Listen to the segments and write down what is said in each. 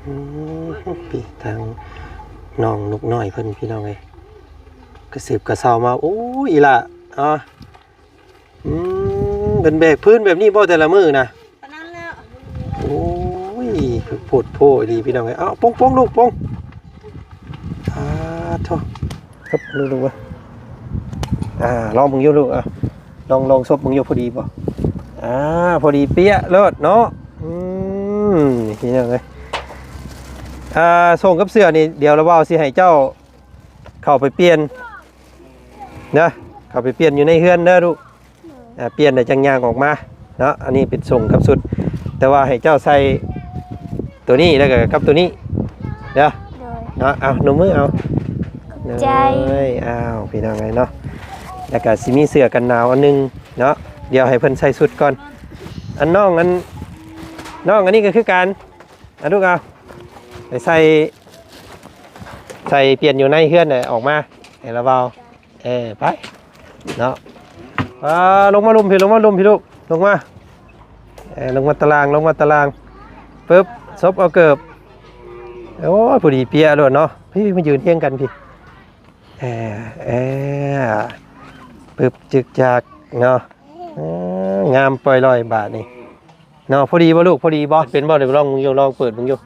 ອືມ ພີ່ ທາງນ້ອງນົກນ້ອຍເພິ່ນ ພີ່ນ້ອງເອີຍ ກະສືບກະເຊົາມາ. ໂອ້ຍ ອີ່ຫຼ້າ ອາ ອືມ ເພິ່ນແບກພື້ນແບບນີ້ບໍ່ແຕ່ລະມື້ນະ? ປານນັ້ນແຫຼະ. ໂອ້ຍ ໂພດໂພອີ່ຫຼີ ພີ່ນ້ອງເອີຍ. ເອົາ ປົງໆ ລູກ ປົງ. ອາ ໂທ້ ເຮັບ ລູກໆ ເອີຍ. ອາ ລອງເບິ່ງຢູ່ລູກ ອາ ລອງ ລອງສົບເບິ່ງຢູ່ ພໍດີບໍ່? ອາ ພໍດີເປຍໂລດເນາະ. ອືມ ພີ່ນ້ອງເອີຍ ອາ ສົ້ງກັບເສື້ອນີ້ ດຽວລະບ່າວຊິໃຫ້ເຈົ້າເຂົ້າໄປປ່ຽນເດີ ເຂົ້າໄປປ່ຽນຢູ່ໃນເຮືອນເດີລູກ. ອາ ປ່ຽນແລ້ວຈັ່ງຍ່າງອອກມາເນາະ. ອັນນີ້ເປັນສົ້ງກັບຊຸດ ແຕ່ວ່າໃຫ້ເຈົ້າໃສ່ໂຕນີ້ ແລ້ວກໍກັບໂຕນີ້ເດີ. ໂດຍ ເນາະ. ເອົາ ນົມມືເອົາ. ຂອບໃຈ. ໂດຍ ອ້າວ ພີ່ນ້ອງເອີຍເນາະ ແລ້ວກໍຊິມີເສື້ອກັນໜາວອັນໜຶ່ງເນາະ. ດຽວໃຫ້ເພິ່ນໃສ່ຊຸດກ່ອນ. ອັນນ້ອງ ອັນ ນ້ອງ ອັນນີ້ກໍຄືກັນ. ອາ ລູກ ເອົາ ໄປໃສ່ ໃສ່ປ່ຽນຢູ່ໃນເຮືອນແຫຼະ ອອກມາໃຫ້ລະເວົ້າ. ເອີ ໄປເນາະ. ອາ ລົງມາລຸ່ມພີ້ ລົງມາລຸ່ມພີ້ລູກ ລົງມາ. ເອີ ລົງມາຕາລ່າງ ລົງມາຕາລ່າງ. ປຶບ ສົບເອົາເກີບ. ໂອ້ຍ ພໍດີເປຍໂລດເນາະ. ພີ້ ມາຢືນຮຽງກັນພີ້. ເອີ ເອີ ປຶບ ຈຶກຈັກເນາະ. ເອີ ງາມປ່ອຍລອຍບາດນີ້. ເນາະ ພໍດີບໍ່ລູກ ພໍດີບໍ່? ເປັນບໍ່? ລອງເບິ່ງຢູ່ ລອງເປີດເບິ່ງຢູ່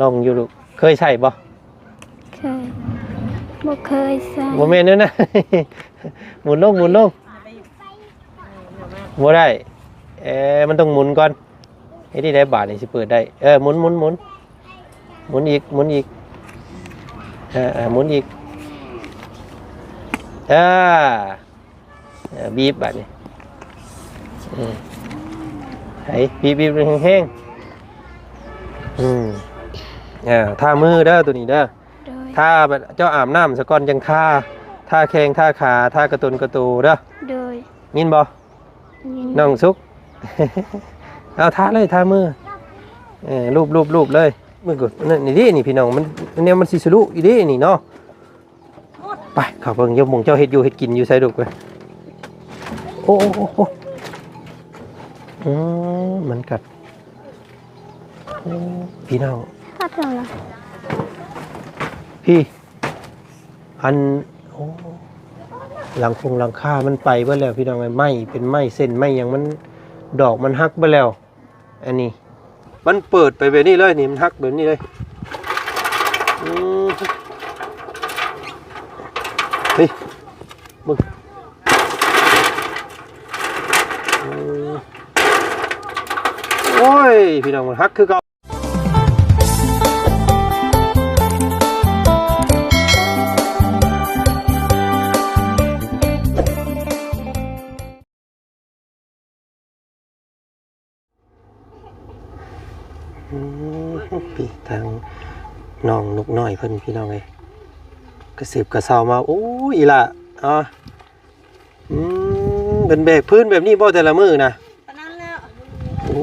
ລອງເບິ່ງຢູ່ລູກ. ເຄີຍໃຊ້ບໍ່? ເຄີຍ ບໍ່ເຄີຍໃຊ້. ບໍ່ແມ່ນແນວນັ້ນ ໝູນລົງ ໝູນລົງ. ບໍ່ໄດ້. ເອີ ມັນຕ້ອງໝູນກ່ອນ. ເຮັດຈັ່ງໃດບາດນີ້ຊິເປີດໄດ້? ເອີ ໝູນ ໝູນ ໝູນ ໝູນອີກ ໝູນອີກ. ເອີ ເອີ ໝູນອີກ. ເອີ ເອີ ບີບບາດນີ້. ເອີ ໃຫ້ບີບໆ ແຮງໆ. ອືມ ເອີ ທາມືເດີ ໂຕນີ້ເດີ. ໂດຍ ທາແບບເຈົ້າອາບນ້ຳສາກ່ອນຈັ່ງທາ ທາແຂ້ງທາຂາ ທາກະຕົນກະໂຕເດີ. ໂດຍ ຍິນບໍ່? ຍິນ. ນ້ອງສຸກ ເອົາທາເລີຍ ທາມື. ເອີ ລູບໆໆເລີຍ. ມືກໍນັ້ນນີ້ເດ້ນີ້ ພີ່ນ້ອງ ມັນ ແນວມັນຊິສະລຸອີເດ້ນີ້ເນາະ. ໄປ ເຂົ້າເບິ່ງຢູ່ ໝ່ອງເຈົ້າເຮັດຢູ່ເຮັດກິນຢູ່ໃສລູກເອີຍ. ໂອ້ ໂອ້ ໂອ້ ໂອ້ ອືມ ມັນກັດ. ໂອ້ ພີ່ນ້ອງ ກັດເຖິງລະ ພີ່ ອັນ ໂອ້ ຫຼັງຄົງຫຼັງຄາມັນໄປເບິດແລ້ວ ພີ່ນ້ອງເອີຍ. ໄມ້ເປັນໄມ້ເສັ້ນໄມ້ຫຍັງ ມັນ ດອກມັນຫັກເບິດແລ້ວ. ອັນນີ້ມັນເປີດໄປແບບນີ້ເລີຍນີ້ ມັນຫັກແບບນີ້ເລີຍ. ອືມ ເຮີ້ຍ ເບິ່ງ ໂອ້ຍ ພີ່ນ້ອງ ມັນຫັກຄືເກົ່າ. ອືມ ພີ່ ທາງນ້ອງນົກນ້ອຍເພິ່ນ ພີ່ນ້ອງເອີຍ ກະສືບກະເຊົາມາ. ໂອ້ຍ ອີ່ຫຼ້າ ອາ ອືມ ເພິ່ນແບກພື້ນແບບນີ້ບໍ່ແຕ່ລະມື້ນະ? ປານນັ້ນແຫຼະ. ໂອ້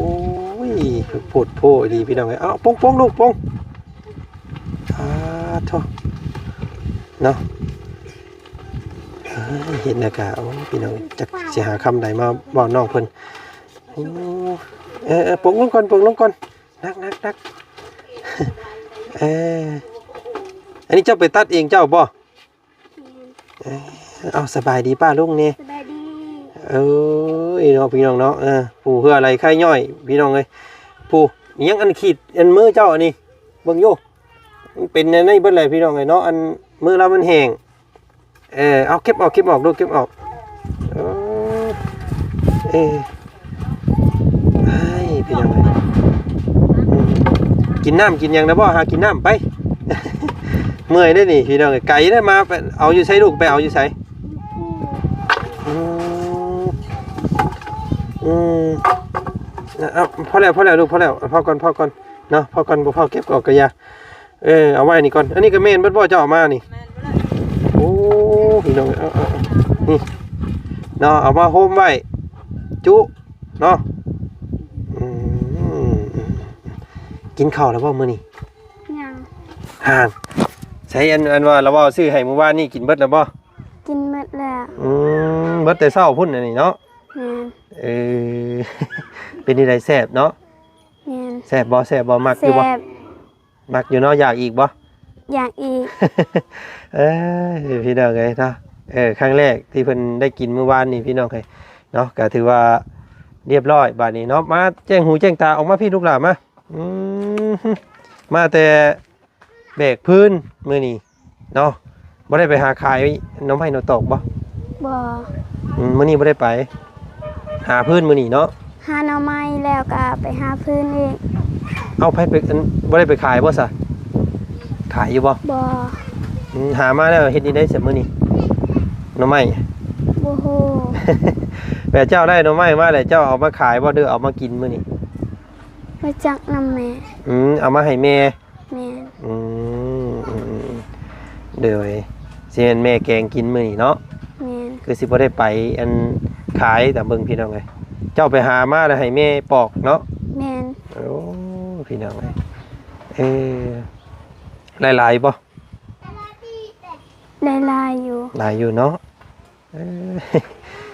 ຍ ໂພດໂພອີ່ຫຼີ ພີ່ນ້ອງເອີຍ. ເອົາ ປົງໆ ລູກ ປົງ. ອາ ໂທ້ ເນາະ ເອີ ເຫັນແລ້ວກະ ໂອ້ຍ ພີ່ນ້ອງ ຈັກຊິຫາຄຳໃດມາເວົ້ານ້ອງເພິ່ນ. ໂອ້ ເອີ ເອີ ປົງລົງກ່ອນ ປົງລົງກ່ອນ. ໜັກ ໜັກ ໜັກ. ເອີ ອັນນີ້ເຈົ້າໄປຕັດເອງເຈົ້າບໍ່? ແມ່ນ. ເອີ ເອົາ ສະບາຍດີປ້າລຸງແດ່. ສະບາຍດີ. ເອີຍ ເນາະ ພີ່ນ້ອງເນາະ. ເອີ ຜູ້ເຫື່ອໄຫຼໄຄຍ້ອຍ ພີ່ນ້ອງເອີຍ. ຜູ້ ອີຫຍັງ ອັນຂີດ ອັນມືເຈົ້າອັນນີ້ ເບິ່ງຢູ່ ມັນເປັນແນວນີ້ເບິດແຫຼະ ພີ່ນ້ອງເອີຍເນາະ. ອັນມືລາວມັນແຫ້ງ. ເອີ ເອົາ ເກັບອອກ ເກັບອອກ ລູກ ເກັບອອກ. ເອີ ເອີ ເອີຍ ພີ່ນ້ອງເອີຍ ອືມ ກິນນ້ຳກິນຫຍັງນະບໍ່? ຫາກິນນ້ຳໄປ. ເມື່ອຍເດ້ນີ້ ພີ່ນ້ອງເອີຍ ໄກເດ້. ມາໄປເອົາຢູ່ໃສລູກ? ໄປເອົາຢູ່ໃສ? ອືມ ອືມ ເອົາ ພໍແລ້ວ ພໍແລ້ວລູກ ພໍແລ້ວ. ພໍກ່ອນ ພໍກ່ອນເນາະ ພໍກ່ອນ. ບໍ່ພໍເກັບອອກກະຢ່າ. ເອີ ເອົາໄວ້ນີ້ກ່ອນ. ອັນນີ້ກໍແມ່ນເບິດບໍ່ ເຈົ້າເອົາມານີ້? ແມ່ນເບິດ. ໂອ້ ພີ່ນ້ອງ ເອົາ ເອົາ ເອົາ ນີ້ເນາະ ເອົາມາໂຮມໄວ້ ຈຸເນາະ. ອືມ ກິນເຂົ້າແລ້ວບໍ່ມື້ນີ້? ຍັງ. ຫາ ໃສ ອັນ ອັນວ່າລາວເວົ້າຊື້ໃຫ້ມື້ວານນີ້ ກິນເບິດແລ້ວບໍ່? ກິນເບິດແລ້ວ. ອືມ ເບິດແຕ່ເຊົ້າພຸ້ນອັນນີ້ເນາະ? ແມ່ນ. ເອີ ເປັນຈັ່ງໃດ ແຊບເນາະ? ແມ່ນ. ແຊບບໍ່? ແຊບບໍ່? ມັກຢູ່ບໍ່? ແຊບ. ມັກຢູ່ເນາະ ຢາກອີກບໍ່? ຢາກອີກ. ເອີຍ ພີ່ນ້ອງເອີຍເນາະ ເອີ ຄັ້ງແລກທີ່ເພິ່ນໄດ້ກິນມື້ວານນີ້ ພີ່ນ້ອງເອີຍເນາະ ກໍຖືວ່າຮຽບຮ້ອຍບາດນີ້ເນາະ. ມາແຈ້ງຫູແຈ້ງຕາ ອອກມາພີ້ລູກຫຼານມາ. ອືມ ມາແຕ່ແບກພື້ນມື້ນີ້ເນາະ ບໍ່ໄດ້ໄປຫາຂາຍໜໍ່ໄມ້ໜໍ່ຕອກບໍ່? ບໍ່. ອືມ ມື້ນີ້ບໍ່ໄດ້ໄປຫາພື້ນມື້ນີ້ເນາະ? ຫາໜໍ່ໄມ້ແລ້ວກໍໄປຫາພື້ນອີກ. ເອົ້າ ໃຜໄປ ອັນ ບໍ່ໄດ້ໄປຂາຍບໍ່ຊະ? ຂາຍຢູ່ບໍ່? ບໍ່. ອືມ ຫາມາແລ້ວເຮັດແນວໃດຊະມື້ນີ້ ໜໍ່ໄມ້? ບໍ່ຮູ້. ແບບເຈົ້າໄດ້ໜໍ່ໄມ້ມາແລ້ວ ເຈົ້າເອົາມາຂາຍບໍ່ ຫຼືເອົາມາກິນມື້ນີ້? ມາຈັກນຳແມ່. ອືມ ເອົາມາໃຫ້ແມ່. ແມ່ນ. ອືມ ອືມ ອືມ ໂດຍ ຊິແມ່ນແມ່ແກງກິນມື້ນີ້ເນາະ? ແມ່ນ. ຄືຊິບໍ່ໄດ້ໄປ ອັນ ຂາຍ ຕາມເບິ່ງ ພີ່ນ້ອງເອີຍ ເຈົ້າໄປຫາມາແລ້ວໃຫ້ແມ່ປອກເນາະ? ແມ່ນ. ໂອ້ ພີ່ນ້ອງເອີຍ ເອີ ຫຼາຍໆບໍ່? ໄດ້ຫຼາຍຢູ່. ຫຼາຍຢູ່ເນາະ. ເອີ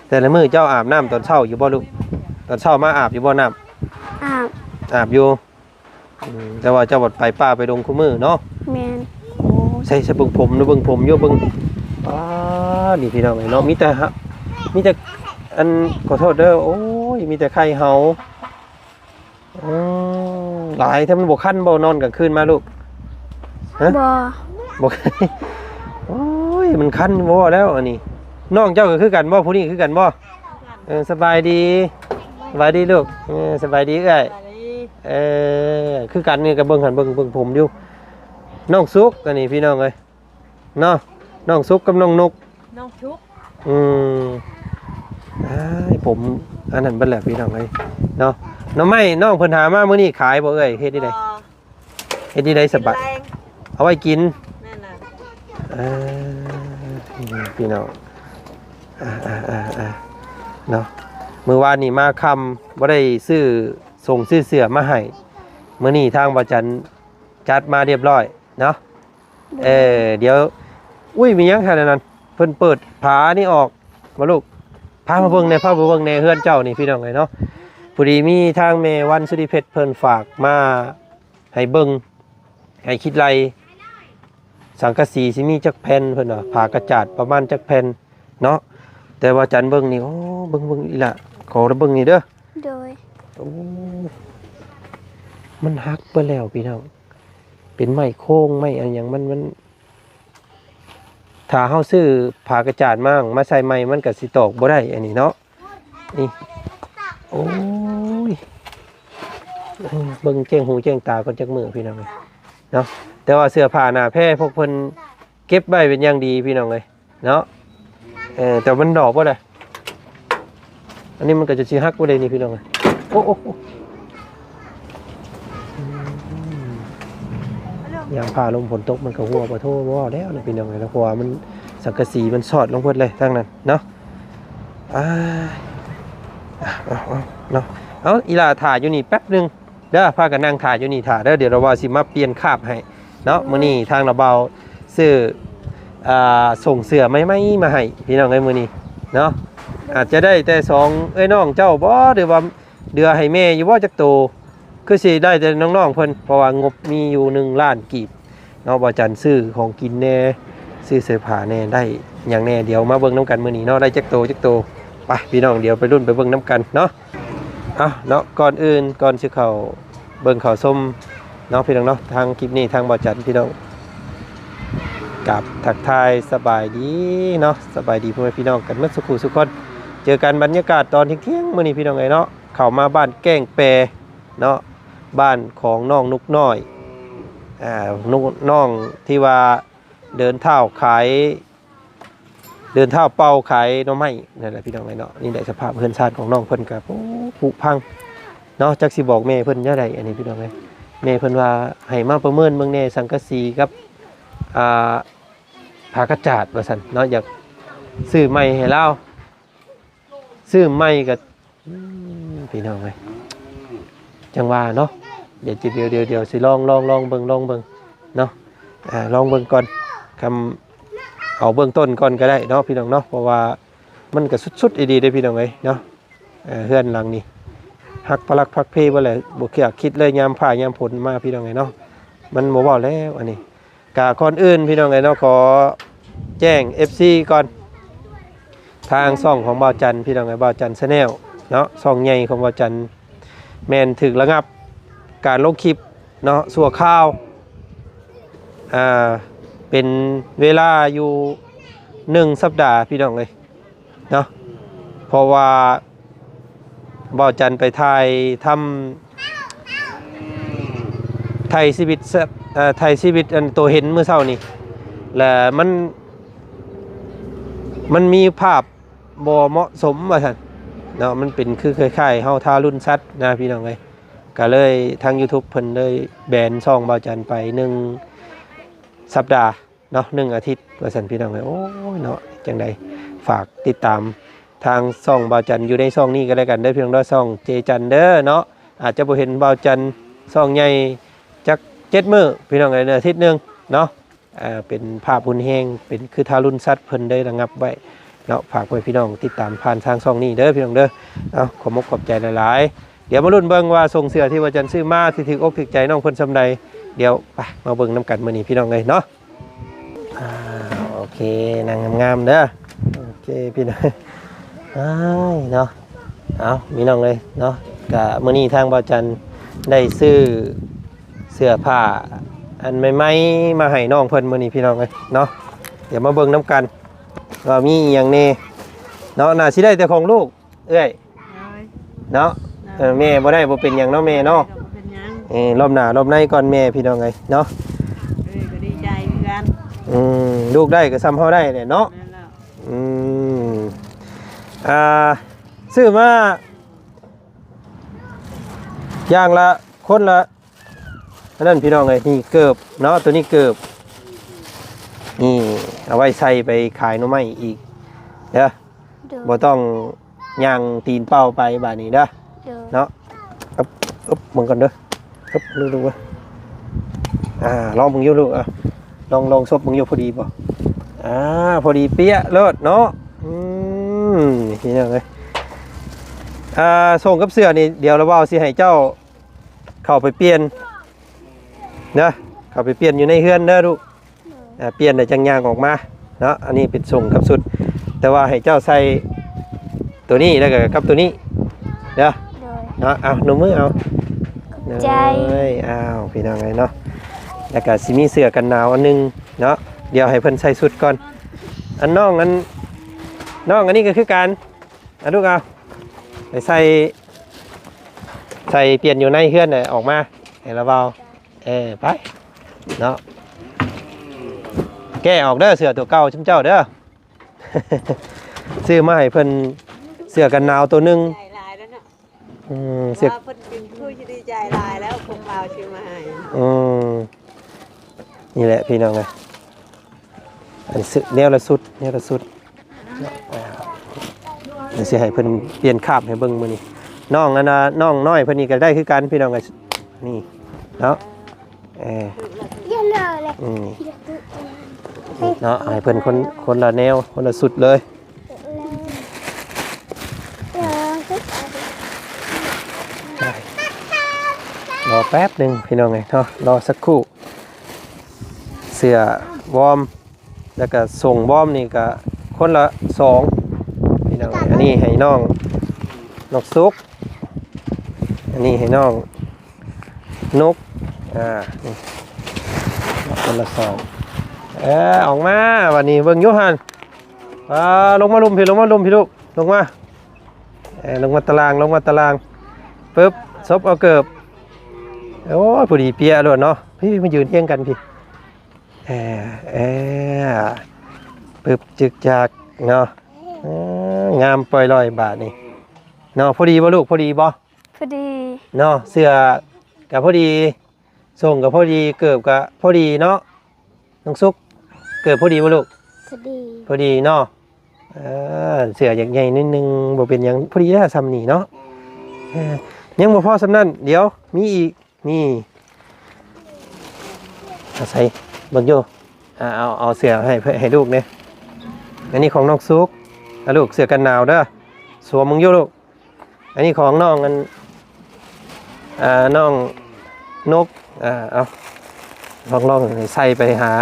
ແຕ່ລະມື້ເຈົ້າອາບນ້ຳຕອນເຊົ້າຢູ່ບໍ່ລູກ? ຕອນເຊົ້າມາອາບຢູ່ບໍ່ນ້ຳ? ອາບ. ອາບຢູ່. ອືມ ແຕ່ວ່າເຈົ້າບັດໄປປ່າໄປດົງຄູ່ມື້ເນາະ? ແມ່ນ. ໂອ້ ໃສ່ ໃສ່ເບິ່ງຜົມເນາະ ເບິ່ງຜົມຢູ່ ເບິ່ງ ອາ ນີ້ພີ່ນ້ອງເອີຍເນາະ ມີແຕ່ ມີແຕ່ ອັນ ຂໍໂທດເດີ ໂອ້ຍ ມີແຕ່ໄຂ່ເຫົາ. ອືມ ຫຼາຍແທ້ ມັນບໍ່ຄັນບໍ່ ນອນກາງຄືນມາລູກ? ຮະ? ບໍ່. ບໍ່ຄັນ. ໂອ້ຍ ມັນຄັນບໍ່ແລ້ວອັນນີ້. ນ້ອງເຈົ້າກໍຄືກັນບໍ່? ຜູ້ນີ້ຄືກັນບໍ່? ເອີ ສະບາຍດີ ສະບາຍດີລູກ. ເອີ ສະບາຍດີເອື້ອຍ. ເອີ ຄືກັນນີ້ ກໍເບິ່ງຫັ້ນ ເບິ່ງ ເບິ່ງຜົມຢູ່. ນ້ອງສຸກ ອັນນີ້ ພີ່ນ້ອງເອີຍ ເນາະ ນ້ອງສຸກກັບນ້ອງນຸກ. ນ້ອງສຸກ. ອືມ ອ້າຍ ຜົມອັນນັ້ນເບິດແລ້ວ ພີ່ນ້ອງເອີຍເນາະ. ໜໍ່ໄມ້ນ້ອງເພິ່ນຫາມາມື້ນີ້ຂາຍບໍ່ເອື້ອຍ? ເຮັດຈັ່ງໃດ? ບໍ່. ເຮັດຈັ່ງໃດສະບາຍ? ກິນແລງ. ເອົາໄວ້ກິນ. ແມ່ນລະ. ເອີ ພີ່ນ້ອງ ອ່າໆໆໆ ເນາະ ມື້ວານນີ້ມາຄ່ຳ ບໍ່ໄດ້ຊື້ ສົ່ງຊື້ເສື້ອມາໃຫ້ ມື້ນີ້ທາງບ່າວຈັນຈັດມາຮຽບຮ້ອຍເນາະ. ໂດຍ. ເອີ ດຽວ ອຸ້ຍ ມີຫຍັງຫັ້ນນັ້ນ? ເພິ່ນເປີດຝານີ້ອອກບໍ່ລູກ? ພາມາເບິ່ງແດ່ ພາມາເບິ່ງແດ່ ເຮືອນເຈົ້ານີ້ ພີ່ນ້ອງເອີຍເນາະ. ພໍດີມີທາງແມ່ວັນສຸລິເພັດເພິ່ນຝາກມາໃຫ້ເບິ່ງ ໃຫ້ຄິດໄລ່ ສັງກະສີຊິມີຈັກແຜ່ນ ເພິ່ນວ່າ ຜ້າກະຈາດປະມານຈັກແຜ່ນເນາະ. ແຕ່ວ່າຈັນເບິ່ງນີ້ ໂອ້ ເບິ່ງ ເບິ່ງອີ່ຫຼ້າ ຂໍລະເບິ່ງນີ້ເດີ. ໂດຍ. ໂອ້ ມັນຫັກເບິດແລ້ວ ພີ່ນ້ອງ. ເປັນໄມ້ໂຄງໄມ້ອັນຫຍັງ ມັນ ມັນ ຖ້າເຮົາຊື້ຜ້າກະຈາດມາ ມາໃສ່ໃໝ່ ມັນກໍຊິຕອກບໍ່ໄດ້ ອັນນີ້ເນາະ. ນີ້ ໂອ້ຍ ເບິ່ງແຈ້ງຫູແຈ້ງຕາກ່ອນຈັກມື້ ພີ່ນ້ອງເນາະ. ແຕ່ວ່າເສື້ອຜ້າໜ້າແພພວກເພິ່ນເກັບໄວ້ເປັນຢ່າງດີ ພີ່ນ້ອງເອີຍ ເນາະ. ເອີ ແຕ່ມັນດອກບໍ່ໄດ້ ອັນນີ້ມັນກໍຈະຊິຫັກບໍ່ໄດ້ນີ້ ພີ່ນ້ອງເອີຍ. ໂອ້ ໂອ້ ໂອ້ ອືມ ຍາມຟ້າລົມຝົນຕົກມັນກໍຮົ່ວ ບໍ່ໂທບໍ່ເວົ້າແລ້ວນະ ພີ່ນ້ອງເອີຍເນາະ. ເພາະວ່າມັນ ສັງກະສີມັນຊອດລົງເບິດເລີຍທາງນັ້ນເນາະ. ອ່າ ເອົາ ເອົາ ເອົາ ເນາະ ເອົາ ອີ່ຫຼ້າຖ້າຢູ່ນີ້ແປັບໜຶ່ງ ເດີ ພາກັນນັ່ງຖ້າຢູ່ນີ້ຖ້າເດີ ດຽວລາວວ່າຊິມາປ່ຽນຄາບໃຫ້ເນາະ. ມື້ນີ້ທາງລາວບ່າວຊື້ ອ່າ ສົ່ງເສື້ອໃໝ່ໆມາໃຫ້ພີ່ນ້ອງເອີຍ ມື້ນີ້ເນາະ. ອາດຈະໄດ້ແຕ່ສອງເອື້ອຍນ້ອງເຈົ້າບໍ ຫຼືວ່າເຫຼືອໃຫ້ແມ່ຢູ່ບໍຈັກໂຕ? ຄືຊິໄດ້ແຕ່ນ້ອງໆເພິ່ນ ເພາະວ່າງົບມີຢູ່ໜຶ່ງລ້ານກີບເນາະ. ບ່າວຈັນຊື້ຂອງກິນແດ່ ຊື້ເສື້ອຜ້າແດ່ ໄດ້ຫຍັງແດ່ ດຽວມາເບິ່ງນຳກັນມື້ນີ້ເນາະ ໄດ້ຈັກໂຕ ຈັກໂຕ. ໄປ ພີ່ນ້ອງ ດຽວໄປລຸ້ນໄປເບິ່ງນຳກັນເນາະ. ເອົາເນາະ ກ່ອນອື່ນ ກ່ອນຊິເຂົ້າເບິ່ງເຂົ້າຊົມເນາະ ພີ່ນ້ອງເນາະ ທາງຄລິບນີ້ທາງບ່າວຈັນ ພີ່ນ້ອງ ກາບທັກທາຍສະບາຍດີເນາະ ສະບາຍດີພໍ່ແມ່ພີ່ນ້ອງກັນໝົດສູ່ຜູ້ສູ່ຄົນ. ເຈີກັນບັນຍາກາດຕອນທ່ຽງໆມື້ນີ້ ພີ່ນ້ອງເອີຍເນາະ. ເຂົ້າມາບ້ານແກ້ງແປເນາະ ບ້ານຂອງນ້ອງນຸກນ້ອຍ ອ່າ ນຸກ ນ້ອງທີ່ວ່າເດີນເທົ້າຂາຍ ເດີນເທົ້າເປົ່າຂາຍໜໍ່ໄມ້ນັ້ນແຫຼະ ພີ່ນ້ອງເອີຍເນາະ. ນີ້ແຫຼະສະພາບເຮືອນຊານຂອງນ້ອງເພິ່ນກໍ ໂອ້ ຜຸພັງເນາະ. ຈັກຊິບອກແມ່ເພິ່ນແນວໃດ ອັນນີ້ ພີ່ນ້ອງເອີຍ. ແມ່ເພິ່ນວ່າໃຫ້ມາປະເມີນເບິ່ງແດ່ ສັງກະສີກັບ ອ່າ ຜ້າກະຈາດວ່າຊັ້ນເນາະ ຢາກຊື້ໃໝ່ໃຫ້ລາວ ຊື້ໃໝ່ກໍ ອືມ ພີ່ນ້ອງເອີຍ ຈັ່ງວ່າເນາະ. ດຽວ ດຽວ ດຽວ ດຽວຊິລອງ ລອງ ລອງເບິ່ງ ລອງເບິ່ງເນາະ. ອ່າ ລອງເບິ່ງກ່ອນ ຄຳ ເອົາເບື້ອງຕົ້ນກ່ອນກໍໄດ້ເນາະ ພີ່ນ້ອງເນາະ. ເພາະວ່າມັນກໍສຸດໆອີ່ຫຼີເດ້ ພີ່ນ້ອງເອີຍເນາະ. ເຮືອນຫຼັງນີ້ຫັກປະຫຼັກພັກເພເບິດແລ້ວ ບໍ່ຢາກຄິດເລີຍ ຍາມຟ້າຍາມຝົນມາ ພີ່ນ້ອງເອີຍເນາະ. ມັນບໍ່ເວົ້າແລ້ວອັນນີ້. ກະກ່ອນອື່ນພີ່ນ້ອງເອີຍເນາະ ຂໍແຈ້ງເອັຟຊີກ່ອນ ທາງຊ່ອງຂອງບ່າວຈັນ ພີ່ນ້ອງເອີຍ ບ່າວຈັນ Channel ເນາະ ຊ່ອງໃຫຍ່ຂອງບ່າວຈັນ ແມ່ນຖືກລະງັບການລົງຄລິບເນາະ ຊົ່ວຄາວ ອ່າ ເປັນເວລາຢູ່ໜຶ່ງສັບດາ ພີ່ນ້ອງເອີຍ ເນາະ ເພາະວ່າບ່າວຈັນໄປຖ່າຍທຳ ຖ່າຍຊີວິດສັດ ເອີ ຖ່າຍຊີວິດອັນໂຕເຫັນມື້ເຊົ້ານີ້ ແລະມັນ ມັນມີພາບບໍ່ເໝາະສົມວ່າຊັ້ນເນາະ ມັນເປັນຄືຄ້າຍໆເຮົາທາລຸນສັດນະ ພີ່ນ້ອງເອີຍ ກະເລີຍທາງ YouTube ເພິ່ນເລີຍແບນຊ່ອງບ່າວຈັນໄປໜຶ່ງສັບດາ ເນາະ ໜຶ່ງອາທິດວ່າຊັ້ນ ພີ່ນ້ອງເອີຍ. ໂອ້ຍເນາະ ຈັ່ງໃດ ຝາກຕິດຕາມທາງຊ່ອງບ່າວຈັນຢູ່ໃນຊ່ອງນີ້ກໍແລ້ວກັນເດີ ພີ່ນ້ອງເດີ ຊ່ອງເຈຈັນເດີເນາະ. ອາດຈະບໍ່ເຫັນບ່າວຈັນຊ່ອງໃຫຍ່ຈັກເຈັດມື້ ພີ່ນ້ອງເອີຍ ອາທິດໜຶ່ງເນາະ. ເປັນພາບຮຸນແຮງ ເປັນຄືທາລຸນສັດເພິ່ນໄດ້ລະງັບໄວ້ເນາະ. ຝາກໄວ້ພີ່ນ້ອງຕິດຕາມຜ່ານທາງຊ່ອງນີ້ເດີ ພີ່ນ້ອງເດີ. ເອົາ ຂອບມົກຂອບໃຈຫຼາຍໆ. ດຽວມາລຸ້ນເບິ່ງວ່າສົ່ງເສື້ອທີ່ວ່າຈັນຊື້ມາ ຊິຖືກອົກຖືກໃຈນ້ອງເພິ່ນສ່ຳໃດ. ດຽວໄປມາເບິ່ງນຳກັນມື້ນີ້ ພີ່ນ້ອງເອີຍເນາະ. ອ່າ ໂອເຄ ນັ່ງງາມໆເດີ. ໂອເຄ ພີ່ນ້ອງ ອ້າຍເນາະ. ເອົາ ພີ່ນ້ອງເອີຍເນາະ ກະມື້ນີ້ທາງບ່າວຈັນໄດ້ຊື້ເສື້ອຜ້າອັນໃໝ່ໆມາໃຫ້ນ້ອງເພິ່ນມື້ນີ້ ພີ່ນ້ອງເອີຍເນາະ. ດຽວມາເບິ່ງນຳກັນວ່າມີອີ່ຫຍັງແດ່ເນາະ. ໜ້າຊິໄດ້ແຕ່ຂອງລູກ ເອື້ອຍ ໂດຍ ເນາະ. ໂດຍ ເອີ ແມ່ບໍ່ໄດ້ບໍ່ເປັນຫຍັງເນາະແມ່ເນາະ. ບໍ່ເປັນຫຍັງ ເອີ ລອບໜ້າລອບໃນກ່ອນແມ່ ພີ່ນ້ອງເອີຍເນາະ. ເອີ ກໍດີໃຈຄືກັນ. ອືມ ລູກໄດ້ກໍສ່ຳເຮົາໄດ້ແຫຼະເນາະ. ແມ່ນແລ້ວ. ອືມ ອ່າ ຊື້ມາຢ່າງລະຄົນລະ ອັນນັ້ນ ພີ່ນ້ອງເອີຍ ນີ້ເກີບເນາະ ໂຕນີ້ເກີບ ນີ້ເອົາໄວ້ໃສ່ໄປຂາຍໜໍ່ໄມ້ອີກເດີ. ໂດຍ ບໍ່ຕ້ອງຍ່າງຕີນເປົ່າໄປບາດນີ້ເດີ. ໂດຍ ເນາະ. ອຶບ ອຶບ ເບິ່ງກ່ອນເດີ. ອຶບ ດູໆ ອ່າ ລອງເບິ່ງຢູ່ລູກ ອ່າ ລອງ ລອງສົບເບິ່ງຢູ່ ພໍດີບໍ່? ອ່າ ພໍດີເປະໂລດເນາະ. ອືມ ນີ້ພີ່ນ້ອງເອີຍ ອ່າ ສົ່ງກັບເສື້ອນີ້ ດຽວລະບ່າວຊິໃຫ້ເຈົ້າ ເຂົ້າໄປປ່ຽນເດີ ເຂົ້າໄປປ່ຽນຢູ່ໃນເຮືອນເດີລູກ. ອ່າ ປ່ຽນແລ້ວຈັ່ງຍ່າງອອກມາເນາະ. ອັນນີ້ເປັນສົ້ງກັບຊຸດ ແຕ່ວ່າໃຫ້ເຈົ້າໃສ່ໂຕນີ້ ແລ້ວກໍກັບໂຕນີ້ເດີ. ໂດຍ ເນາະ. ເອົາ ໜູມືເອົາ. ຂອບໃຈ. ໂດຍ ອ້າວ ພີ່ນ້ອງເອີຍເນາະ ແລ້ວກໍຊິມີເສື້ອກັນໜາວອັນໜຶ່ງເນາະ. ດຽວໃຫ້ເພິ່ນໃສ່ຊຸດກ່ອນ. ອັນນ້ອງ ອັນ ນ້ອງອັນນີ້ກໍຄືກັນ. ອາ ລູກເອົາ ໄປໃສ່ ໃສ່ປ່ຽນຢູ່ໃນເຮືອນນະ ອອກມາໃຫ້ລະເວົ້າ. ເອີ ໄປເນາະ ແກະອອກເດີ ເສື້ອຕົວເກົ່າຊຸມເຈົ້າເດີ. ຊື້ມາໃຫ້ເພິ່ນເສື້ອກັນໜາວຕົວໜຶ່ງ. ໃຈຫຼາຍແລ້ວເນາະ. ອືມ ເສື້ອ ວ່າເພິ່ນເປັນຜູ້ທີ່ດີໃຈຫຼາຍແລ້ວ ພວກລາວຊື້ມາໃຫ້. ອືມ ນີ້ແຫຼະ ພີ່ນ້ອງເອີຍ. ອັນ ແນວລະຊຸດ ແນວລະຊຸດ. ດຽວຊິໃຫ້ເພິ່ນປ່ຽນຄາບໃຫ້ເບິ່ງມື້ນີ້. ນ້ອງອັນນ່າ ນ້ອງນ້ອຍເພິ່ນນີ້ກໍໄດ້ຄືກັນ ພີ່ນ້ອງເອີຍ ນີ້ເນາະ. ເອີ ອືມ ເນາະ ໃຫ້ເພິ່ນຄົນ ຄົນລະແນວ ຄົນລະຊຸດເລີຍ. ລໍແປັບໜຶ່ງ ພີ່ນ້ອງເອີຍເນາະ ລໍສັກຄູ່. ເສື້ອວອມ ແລ້ວກະສົ້ງວອມນີ້ກະຄົນລະສອງ ພີ່ນ້ອງເອີຍ. ອັນນີ້ໃຫ້ນ້ອງ ນ້ອງສຸກ ອັນນີ້ໃຫ້ນ້ອງ ນົກ ອ່າ ນີ້ ຄົນລະສອງ. ເອີ ອອກມາບາດນີ້ ເບິ່ງຢູ່ຫັ້ນ. ອ່າ ລົງມາລຸ່ມພີ້ ລົງມາລຸ່ມພີ້ລູກ ລົງມາ. ເອີ ລົງມາຕາລ່າງ ລົງມາຕາລ່າງ. ປຶບ ສົບເອົາເກີບ. ໂອ້ຍ ພໍດີເປະໂລດເນາະ. ພີ້ ມາຢືນຮຽງກັນພີ້. ເອີ ເອີ ປຶບ ຈຶກຈັກເນາະ. ເອີ ງາມປ່ອຍລ່ອຍບາດນີ້ເນາະ. ພໍດີບໍ່ລູກ ພໍດີບໍ່? ພໍດີເນາະ. ເສື້ອກໍພໍດີ ສົ້ງກໍພໍດີ ເກີບກໍພໍດີເນາະ. ນ້ອງສຸກ ເກີບພໍດີບໍ່ລູກ? ພໍດີ ພໍດີເນາະ. ເອີ ເສື້ອຢາກໃຫຍ່ໜ້ອຍໜຶ່ງ ບໍ່ເປັນຫຍັງ ພໍດີແລ້ວສ່ຳນີ້ເນາະ. ເອີ ຍັງບໍ່ພໍສ່ຳນັ້ນ ດຽວມີອີກ. ນີ້ ເອົາໃສ່ເບິ່ງຢູ່. ອ່າ ເອົາ ເອົາເສື້ອໃຫ້ ໃຫ້ລູກແດ່. ອັນນີ້ຂອງນ້ອງສຸກ ອ່າ ລູກ ເສື້ອກັນໜາວເດີ ສວມເບິ່ງຢູ່ລູກ. ອັນນີ້ຂອງນ້ອງ ອັນ ອ່າ ນ້ອງນົກ. ອ່າ ເອົາ ລອງໆ ໃສ່ໄປຫາ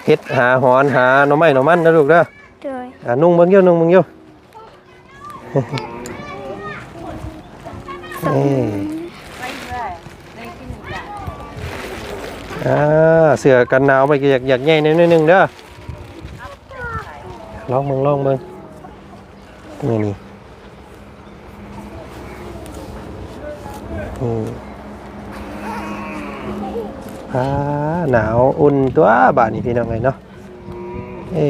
ເຫັດຫາຫອນຫາໜໍ່ໄມ້ໜໍ່ມັນເດີລູກເດີ. ໂດຍ. ອ່າ ນຸ່ງເບິ່ງຢູ່ ນຸ່ງເບິ່ງຢູ່. ເອີ ອ່າ ເສື້ອກັນໜາວໄປກໍຢາກ ຢາກໃຫຍ່ໜ້ອຍໜຶ່ງເດີ. ລອງເບິ່ງ ລອງເບິ່ງ ນີ້ ນີ້. ອືມ ອ່າ ໜາວອຸ່ນຕົວະບາດນີ້ ພີ່ນ້ອງເອີຍເນາະ. ເອີ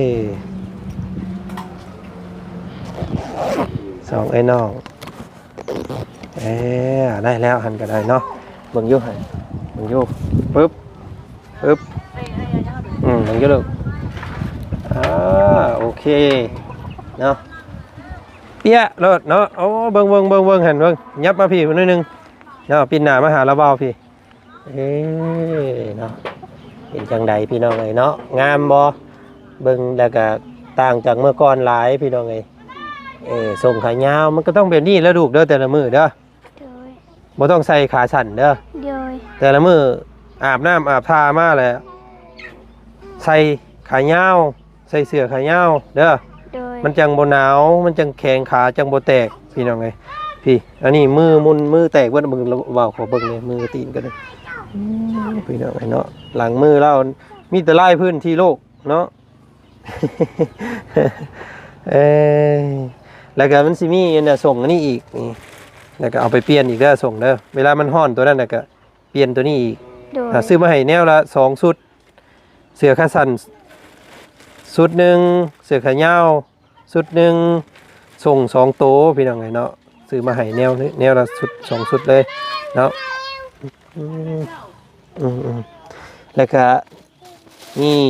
ສອງເອື້ອຍນ້ອງ ເອີ ໄດ້ແລ້ວ ຫັ້ນກໍໄດ້ເນາະ. ເບິ່ງຢູ່ ເບິ່ງຢູ່ ປຶບ ປຶບ ອືມ ເບິ່ງຢູ່ລູກ. ອ່າ ໂອເຄເນາະ ເປຍໂລດເນາະ. ໂອ້ ເບິ່ງ ເບິ່ງ ເບິ່ງ ເບິ່ງ ຫັ້ນເບິ່ງ ຫຍັບມາພີ້ໜ້ອຍໜຶ່ງເນາະ ປິ່ນໜ້າມາຫາລາວເບົາພີ້. ເອີ ເນາະ ເປັນຈັ່ງໃດພີ່ນ້ອງເອີຍເນາະ ງາມບໍ່? ເບິ່ງແລ້ວກະຕ່າງຈາກເມື່ອກ່ອນຫຼາຍພີ່ນ້ອງເອີຍ. ເອີ ສົ້ງຂາຍາວມັນກໍຕ້ອງແບບນີ້ແຫຼະລູກເດີ ແຕ່ລະມື້ເດີ. ໂດຍ. ບໍ່ຕ້ອງໃສ່ຂາສັ້ນເດີ. ໂດຍ. ແຕ່ລະມື້ອາບນ້ຳອາບທ່າມາແລ້ວ ໃສ່ຂາຍາວ ໃສ່ເສື້ອຂາຍາວເດີ. ໂດຍ. ມັນຈັ່ງບໍ່ໜາວ ມັນຈັ່ງແຂງຂາຈັ່ງບໍ່ແຕກ ພີ່ນ້ອງເອີຍ. ພີ້ ອັນນີ້ມືໝຸ່ນມືແຕກເບິດ ເບິ່ງ ເວົ້າຂໍເບິ່ງແດ່ ມືຕີນກໍໄດ້. ອືມ ພີ່ນ້ອງເອີຍເນາະ ຫຼັງມືລາວມີແຕ່ລາຍພື້ນທີ່ໂລກເນາະ. ເອີ ແລ້ວກໍມັນຊິມີອັນນ່າ ສົ້ງອັນນີ້ອີກນີ້ ແລ້ວກໍເອົາໄປປ່ຽນອີກເດີ ສົ້ງເດີ. ເວລາມັນຮ້ອນຕົວນັ້ນ ແລ້ວກໍປ່ຽນຕົວນີ້ອີກ. ໂດຍ. ອ່າ ຊື້ມາໃຫ້ແນວລະສອງຊຸດ ເສື້ອຂາສັ້ນຊຸດໜຶ່ງ ເສື້ອຂາຍາວຊຸດໜຶ່ງ ສົ້ງສອງໂຕ ພີ່ນ້ອງເອີຍເນາະ. ຊື້ມາໃຫ້ແນວ ແນວລະຊຸດສອງຊຸດເລີຍເນາະ. ອືມ ອືມ ອືມ ແລ້ວກະນີ້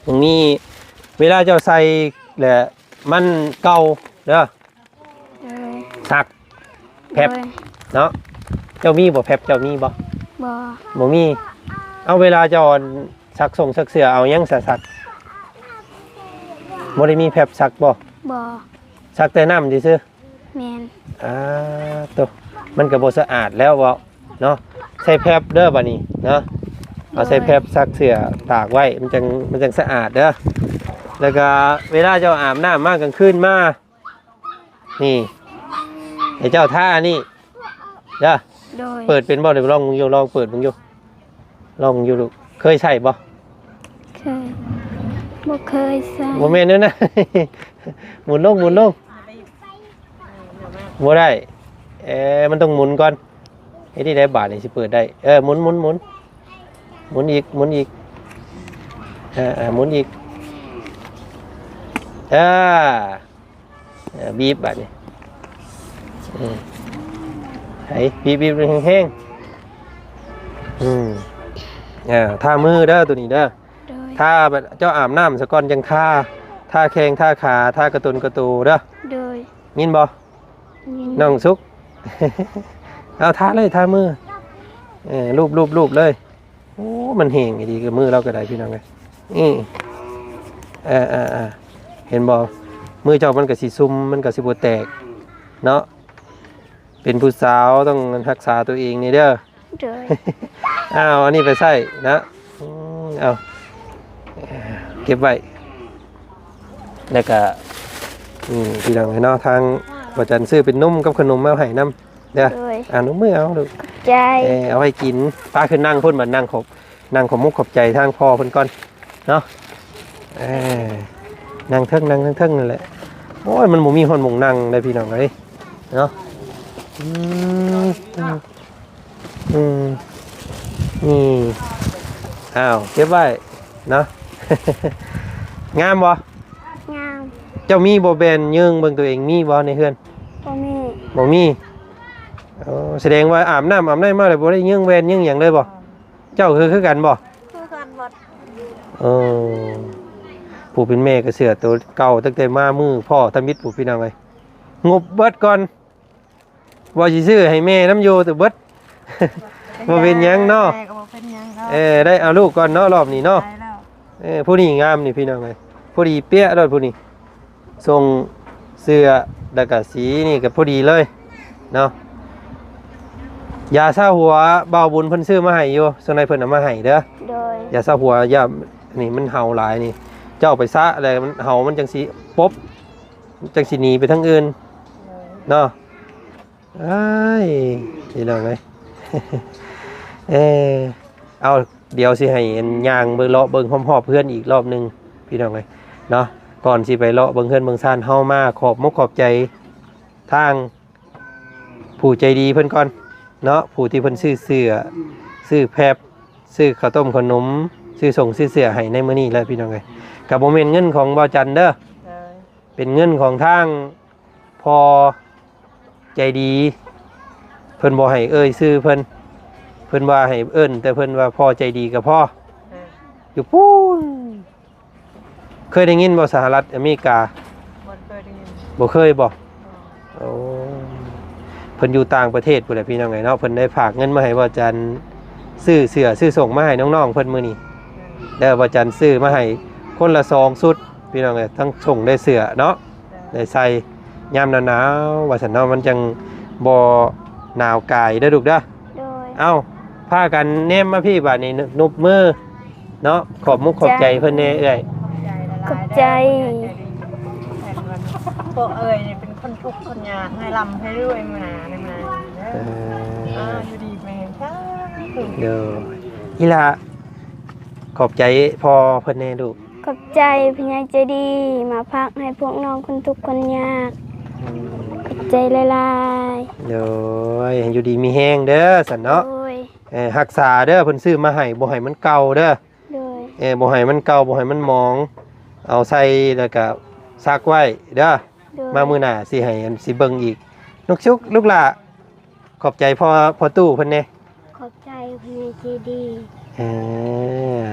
ຕົງນີ້ ເວລາເຈົ້າໃສ່ແຫຼະ ມັນເກົ່າເດີ. ໂດຍ. ຊັກແຟັບ ໂດຍ ເນາະ. ເຈົ້າມີບໍ່ແຟັບ ເຈົ້າມີບໍ່? ບໍ່ ບໍ່ມີ. ເອົາ ເວລາເຈົ້າຊັກສົ້ງຊັກເສື້ອ ເອົາຫຍັງສະຊັກ? ບໍ່ໄດ້ມີແຟັບຊັກບໍ່? ບໍ່. ຊັກແຕ່ນ້ຳຊື່ໆ? ແມ່ນ. ອ່າ ໂຕ ມັນກໍບໍ່ສະອາດແລ້ວເວົ້າເນາະ. ໃສ່ແຟັບເດີບາດນີ້ເນາະ ເອົາໃສ່ແຟັບ ໂດຍ ຊັກເສື້ອຕາກໄວ້ ມັນຈັ່ງ ມັນຈັ່ງສະອາດເດີ. ແລ້ວກໍເວລາເຈົ້າອາບນ້ຳມາກາງຄືນມາ ນີ້ ໃຫ້ເຈົ້າທາອັນນີ້ເດີ. ໂດຍ. ເປີດເປັນບໍ່? ລອງເບິ່ງຢູ່ ລອງເປີດເບິ່ງຢູ່ ລອງເບິ່ງຢູ່ລູກ. ເຄີຍໃຊ້ບໍ່? ເຄີຍ. ບໍ່ເຄີຍໃຊ້. ບໍ່ແມ່ນແນວນັ້ນ ໝູນລົງ ໝູນລົງ. ບໍ່ໄດ້. ເອີ ມັນຕ້ອງໝູນກ່ອນ. ເຮັດຈັ່ງໃດບາດນີ້ຊິເປີດໄດ້? ເອີ ໝູນ ໝູນ ໝູນ ໝູນອີກ ໝູນອີກ. ເອີ ເອີ ໝູນອີກ. ເອີ ເອີ ບີບບາດນີ້. ເອີ ໃຫ້ບີບໆແຮງໆ. ອືມ ເອີ ທາມືເດີ ໂຕນີ້ເດີ. ໂດຍ. ທາແບບເຈົ້າອາບນ້ຳສາກ່ອນຈັ່ງທາ ທາແຂ້ງທາຂາ ທາກະຕົນກະໂຕເດີ. ໂດຍ. ຍິນບໍ່? ຍິນ. ນ້ອງສຸກ ເອົາທາເລີຍ ທາມື ເອີ ລູບໆໆເລີຍ. ໂອ້ ມັນແຮງອີ່ຫຼີ ມືລາວກໍໄດ້ພີ່ນ້ອງເອີຍ. ນີ້ ເອີໆໆ ເຫັນບໍ່? ມືເຈົ້າມັນກໍຊິຊຸ່ມ ມັນກໍຊິບໍ່ແຕກເນາະ. ເປັນຜູ້ສາວຕ້ອງຮັກສາຕົວເອງນີ້ເດີ. ໂດຍ. ອ້າວ ອັນນີ້ໄປໃຊ້ນະ. ອືມ ເອົາ ເກັບໄວ້. ແລ້ວກະ ອືມ ພີ່ນ້ອງເອີຍເນາະ ທາງບໍ່ຈັນຊື້ເປັນນົມກັບຂະໜົມມາໃຫ້ນຳເດີ. ໂດຍ. ອາ ນົມມືເອົາລູກ. ຂອບໃຈ. ເອີ ເອົາໄວ້ກິນ. ພາຂຶ້ນນັ່ງພຸ້ນ ມານັ່ງຂອບ ນັ່ງຂອບມຸກຂອບໃຈທາງພໍ່ເພິ່ນກ່ອນເນາະ. ເອີ ນັ່ງເທິງ ນັ່ງເທິງໆ ນັ້ນແຫຼະ. ໂອ້ຍ ມັນບໍ່ມີຮອດໝ່ອງນັ່ງເດ້ພີ່ນ້ອງເອີຍເນາະ. ອືມ ອືມ ນີ້ ອ້າວ ເກັບໄວ້ເນາະ. ງາມບໍ່? ງາມ. ເຈົ້າມີບໍ່ແວ່ນເຍິງເບິ່ງຕົວເອງ ມີບໍ່ໃນເຮືອນ? ບໍ່ມີ. ບໍ່ມີ. ໂອ້ ສະແດງວ່າອາບນ້ຳອາບໃນມາແລ້ວ ບໍ່ໄດ້ເຍິງແວ່ນເຍິງຫຍັງເລີຍບໍ່? ເຈົ້າຄື ຄືກັນບໍ່? ຄືກັນໝົດ. ເອີ ຜູ້ເປັນແມ່ກໍເສື້ອໂຕເກົ່າຕັ້ງແຕ່ມາມື້ພໍ່ທຳອິດພຸ້ນ ພີ່ນ້ອງເອີຍ. ງົບເບິດກ່ອນ ວ່າຊິຊື້ໃຫ້ແມ່ນຳຢູ່ ແຕ່ເບິດ ບໍ່ເປັນຫຍັງເນາະ. ແມ່ກໍບໍ່ເປັນຫຍັງດອກ. ເອີ ໄດ້ເອົາລູກກ່ອນເນາະ ລອບນີ້ເນາະ. ໄດ້ແລ້ວ. ເອີ ຜູ້ນີ້ງາມນີ້ ພີ່ນ້ອງເອີຍ ພໍດີເປະໂລດຜູ້ນີ້. ຊົງເສື້ອ ແລ້ວກະສີນີ້ກໍພໍດີເລີຍເນາະ. ຢາຊາຫົວບ່າວບຸນເພິ່ນຊື້ມາໃຫ້ຢູ່ ສ່ວນໃດເພິ່ນເອົາມາໃຫ້ເດີ. ໂດຍ ຢາຊາຫົວ ຢານີ້ມັນເຫົ່າຫຼາຍນີ້ ເຈົ້າເອົາໄປຊະແລ້ວມັນເຫົ່າ ມັນຈັ່ງຊິປົບ ຈັ່ງຊິໜີໄປທາງອື່ນ ໂດຍ ເນາະ. ອ້າຍ ພີ່ນ້ອງເອີຍ ເອີ ເອົາ ດຽວຊິໃຫ້ຍ່າງເບິ່ງ ເລາະເບິ່ງຮອບໆເຮືອນອີກລອບໜຶ່ງ ພີ່ນ້ອງເອີຍເນາະ. ກ່ອນຊິໄປເລາະເບິ່ງເຮືອນເບິ່ງຊານ ເຮົາມາຂອບມຸກຂອບໃຈທາງຜູ້ໃຈດີເພິ່ນກ່ອນເນາະ ຜູ້ທີ່ເພິ່ນຊື້ເສື້ອ ຊື້ແຟັບ ຊື້ເຂົ້າຕົ້ມເຂົ້າໜົມ ຊື້ສົ່ງຊື້ເສື້ອໃຫ້ໃນມື້ນີ້ແຫຼະ ພີ່ນ້ອງເອີຍ. ກະບໍ່ແມ່ນເງິນຂອງບ່າວຈັນເດີ ໂດຍ ເປັນເງິນຂອງທາງພໍ່ໃຈດີ ເພິ່ນບໍ່ໃຫ້ເອີ່ຍຊື່ເພິ່ນ ເພິ່ນວ່າໃຫ້ເອີ້ນແຕ່ເພິ່ນວ່າພໍ່ໃຈດີກໍພໍ ເອີ ຢູ່ພຸ້ນ. ເຄີຍໄດ້ຍິນບໍ່ ສະຫະລັດອາເມລິກາ? ບໍ່ເຄີຍໄດ້ຍິນ. ບໍ່ເຄີຍບໍ່? ບໍ່. ໂອ້ ເພິ່ນຢູ່ຕ່າງປະເທດພຸ້ນແຫຼະ ພີ່ນ້ອງເອີຍເນາະ. ເພິ່ນໄດ້ຝາກເງິນມາໃຫ້ບ່າວຈັນ ຊື້ເສື້ອຊື້ສົ່ງມາໃຫ້ນ້ອງໆເພິ່ນມື້ນີ້ ເອີ ເດີ. ບ່າວຈັນຊື້ມາໃຫ້ຄົນລະສອງຊຸດ ພີ່ນ້ອງເອີຍ ທັງສົ່ງໄດ້ເສື້ອເນາະ ເອີ ໄດ້ໃສ່ຍາມໜາວໆ ວ່າຊັ້ນເນາະ ມັນຈັ່ງບໍ່ໜາວກາຍເດີລູກເດີ. ໂດຍ ເອົ້າ ພາກັນແນມມາພີ້ບາດນີ້ ນຸບມືເນາະ ຂອບມຸກຂອບໃຈເພິ່ນແດ່ເອື້ອຍ. ຂອບໃຈຫຼາຍໆເດີ ຂອບໃຈ. ພວກເອື້ອຍນີ້ເປັນຄົນທຸກຄົນຍາກ ໃຫ້ລ່ຳໃຫ້ລວຍມື້ໜ້າໃນມາເດີ. ເອີ ເອີ ຢູ່ດີມີແຮງ ສາທຸ. ໂດຍ ອີ່ຫຼ້າ ຂອບໃຈພໍ່ເພິ່ນແດ່ລູກ. ຂອບໃຈຜູ້ໃຫຍ່ໃຈດີ ມາຝາກໃຫ້ພວກນ້ອງຄົນທຸກຄົນຍາກ. ອືມ ຂອບໃຈຫຼາຍໆ. ໂດຍ ໃຫ້ຢູ່ດີມີແຮງເດີຊັ້ນເນາະ. ໂດຍ ເອີ ຮັກສາເດີ ເພິ່ນຊື້ມາໃຫ້ ບໍ່ໃຫ້ມັນເກົ່າເດີ. ໂດຍ ເອີ ບໍ່ໃຫ້ມັນເກົ່າ ບໍ່ໃຫ້ມັນໝອງ ເອົາໃສ່ແລ້ວກະຊັກໄວ້ເດີ. ໂດຍ ມາມື້ໜ້າຊິໃຫ້ ອັນ ຊິເບິ່ງອີກ. ລູກຊຸກ ລູກຫຼ້າ ຂອບໃຈພໍ່ ພໍ່ຕູ້ເພິ່ນແດ່. ຂອບໃຈຜູ້ໃຫຍ່ໃຈດີ. ເອີ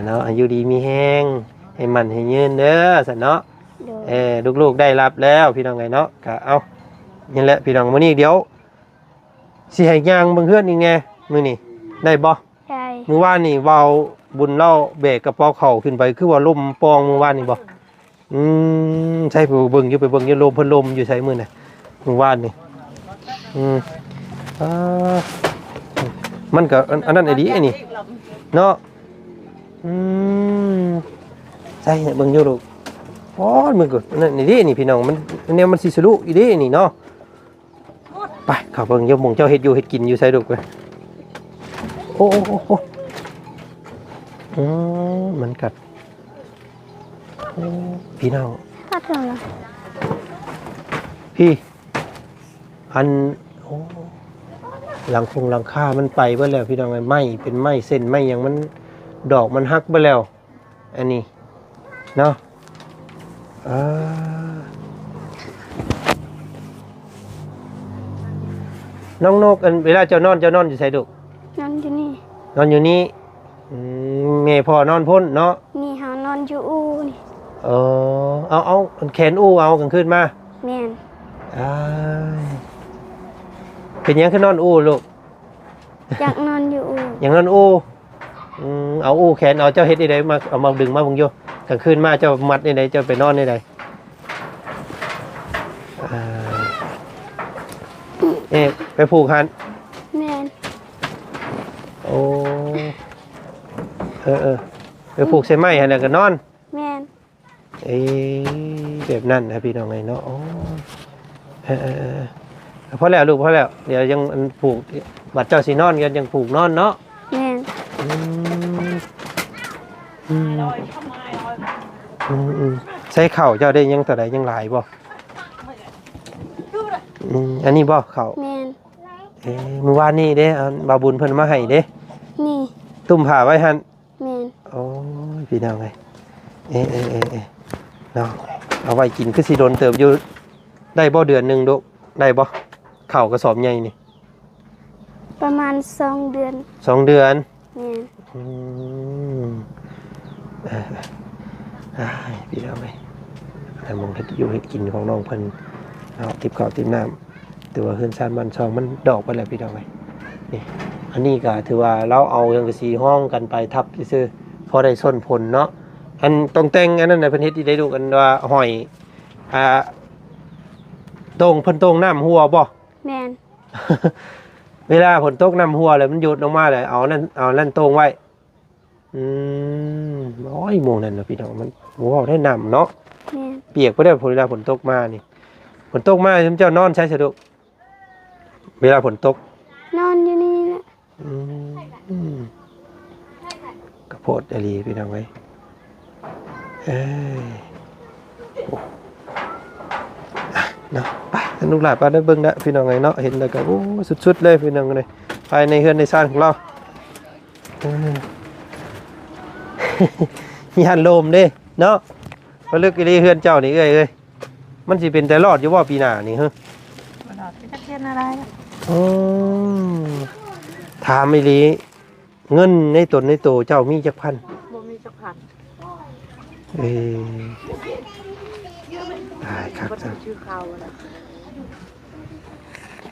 ເນາະ ໃຫ້ຢູ່ດີມີແຮງ ໃຫ້ໝັ້ນໃຫ້ຍືນເດີຊັ້ນເນາະ. ໂດຍ ເອີ ລູກໆໄດ້ຮັບແລ້ວ ພີ່ນ້ອງເອີຍເນາະ. ກະເອົາ ນີ້ແຫຼະ ພີ່ນ້ອງ ມື້ນີ້ດຽວຊິໃຫ້ຍ່າງເບິ່ງເຮືອນອີກແດ່ ມື້ນີ້ໄດ້ບໍ່? ໄດ້. ມື້ວານນີ້ບ່າວບຸນລາວແບກກະເປົາເຂົ້າຂຶ້ນໄປ ຄືວ່າລົມປ່ອງມື້ວານນີ້ບໍ່? ອືມ ໃຊ່ ໄປເບິ່ງຢູ່ ໄປເບິ່ງຢູ່ ລົມ ເພິ່ນລົມຢູ່ໃສມື້ນັ້ນ ມື້ວານນີ້? ອືມ ອ່າ ມັນກະ ອັນ ອັນນັ້ນອີ່ຫຼີອັນນີ້ເນາະ. ອືມ ໃສ່ໃຫ້ເບິ່ງຢູ່ລູກ. ໂອ້ຍ ມັນກະ ອັນນັ້ນອີ່ຫຼີນີ້ ພີ່ນ້ອງ ມັນ ແນວມັນຊິສະລຸອີ່ຫຼີນີ້ເນາະ. ໄປ ເຂົ້າເບິ່ງຢູ່ ໝ່ອງເຈົ້າເຮັດຢູ່ເຮັດກິນຢູ່ໃສລູກເອີຍ? ໂອ້ ໂອ້ ໂອ້ ໂອ້ ອືມ ມັນກັດ ໂອ້ ພີ່ນ້ອງ ຄັດເອົາລະ ພີ່ ອັນ ໂອ້ ຫຼັງຄົງຫຼັງຄາມັນໄປເບິດແລ້ວ ພີ່ນ້ອງເອີຍ. ໄມ້ເປັນໄມ້ເສັ້ນໄມ້ຫຍັງ ມັນ ດອກມັນຫັກເບິດແລ້ວ. ອັນນີ້ເນາະ ເອີ ນ້ອງນົກ ອັນ ເວລາເຈົ້ານອນ ເຈົ້ານອນຢູ່ໃສລູກ? ນອນຢູ່ນີ້ ນອນຢູ່ນີ້. ອືມ ແມ່ພໍ່ນອນພຸ້ນເນາະ. ນີ້ເຮົານອນຢູ່ອູ່ນີ້. ເອີ ເອົາ ເອົາແຂນອູ່ເອົາກາງຄືນມາ. ແມ່ນ. ອ້າຍ ເປັນຫຍັງຄືນອນອູ່ລູກ? ຢາກນອນຢູ່ອູ່ ຢາກນອນອູ່. ອືມ ເອົາອູ່ແຂນເອົາ ເຈົ້າເຮັດແນວໃດ ມາ ເອົາມາດຶງມາເບິ່ງຢູ່. ກາງຄືນມາເຈົ້າມັດແນວໃດ ເຈົ້າໄປນອນແນວໃດ? ເອີ ເອ ໄປຜູກຫັ້ນ. ແມ່ນ. ໂອ້ ເອີ ເອີ ໄປຜູກໃສ່ໄມ້ຫັ້ນແລ້ວກະນອນ. ແມ່ນ. ເອີ ແບບນັ້ນນະ ພີ່ນ້ອງເອີຍເນາະ. ໂອ້ ເອີ ເອີ ເອີ ພໍແລ້ວລູກ ພໍແລ້ວ ດຽວຍັງ ອັນ ຜູກ ບັດເຈົ້າຊິນອນ ຍັງຜູກນອນເນາະ. ແມ່ນ. ອືມ ອືມ ອືມ ອືມ ໃສ່ເຂົ້າເຈົ້າໄດ້ຍັງເທົ່າໃດ ຍັງຫຼາຍບໍ່? ອືມ ອັນນີ້ບໍ່ເຂົ້າ? ແມ່ນ. ເອີ ມື້ວານນີ້ເດ້ ອັນ ບ່າວບຸນເພິ່ນມາໃຫ້ເດ້. ນີ້ ຕຸ້ມຜ້າໄວ້ຫັ້ນ. ແມ່ນ. ໂອ້ຍ ພີ່ນ້ອງເອີຍ ເອີ ເອີ ເອີ ເນາະ ເອົາໄວ້ກິນຄືຊິດົນເຕີບຢູ່. ໄດ້ບໍ່ເດືອນໜຶ່ງລູກ ໄດ້ບໍ່ ເຂົ້າກະສອບໃຫຍ່ນີ້? ປະມານສອງເດືອນ. ສອງເດືອນ. ແມ່ນ. ອືມ ເອີ ເອີ ອ້າຍ ພີ່ນ້ອງເອີຍ ໃນໝ່ອງເຮັດຢູ່ເຮັດກິນຂອງນ້ອງເພິ່ນເນາະ ຕິບເຂົ້າຕິບນ້ຳ. ແຕ່ວ່າເຮືອນຊານບ້ານຊ່ອງມັນດອກໄປແລ້ວ ພີ່ນ້ອງເອີຍ. ນີ້ ອັນນີ້ກະຖືວ່າລາວເອົາສັງກະສີຮອງກັນໄປທັບຊື່ໆ ພໍໄດ້ຊົນຝົນເນາະ. ອັນຕ້ອງແຕ່ງອັນນັ້ນນະ ເພິ່ນເຮັດຢູ່ໃດລູກ ອັນວ່າຫ້ອຍ ອ່າ ໂຕ່ງ ເພິ່ນໂຕ່ງນ້ຳຮົ່ວບໍ່? ແມ່ນ. ເວລາຝົນຕົກນ້ຳຮົ່ວແລ້ວມັນຫຍົດລົງມາແລ້ວ ເອົານັ້ນ ເອົານັ້ນໂຕ່ງໄວ້. ອືມ ໂອ້ຍ ໝ່ອງນັ້ນນະພີ່ນ້ອງ ມັນບໍ່ເວົ້າໄດ້ ນ້ຳເນາະ. ແມ່ນ. ປຽກໄປເດ້ ເວລາຝົນຕົກມານີ້. ຝົນຕົກມາ ຊຸມເຈົ້ານອນໃສສະດຸ? ເວລາຝົນຕົກ ນອນຢູ່ນີ້ແຫຼະ. ອືມ ກະໂພດອີ່ຫຼີພີ່ນ້ອງເອີຍ. ເອີຍ ໂອ້ ອ່ະເນາະ ໄປ ລູກຫຼານ ໄປເບິ່ງນະພີ່ນ້ອງເອີຍເນາະ. ເຫັນແລ້ວກະ ໂອ້ ສຸດໆເລີຍພີ່ນ້ອງເອີຍ ພາຍໃນເຮືອນໃນຊານຂອງລາວ. ເອີ ຢ້ານລົມເດ້ເນາະ. ປະລຶກອີ່ຫຼີເຮືອນເຈົ້ານີ້ເອື້ອຍເອີຍ. ມັນຊິເປັນແຕ່ລອດຢູ່ບໍ່ປີໜ້ານີ້ເຮີ? ບໍ່ລອດ ຈັກເຮັດແນວໃດ. ໂອ້ ຖາມອີ່ຫຼີ ເງິນໃນຕົນໃນໂຕເຈົ້າມີຈັກພັນ? ບໍ່ມີຈັກພັນ. ເອີ ຕາຍຄັກ ບໍ່ໄດ້ຊື້ເຂົ້ານະ.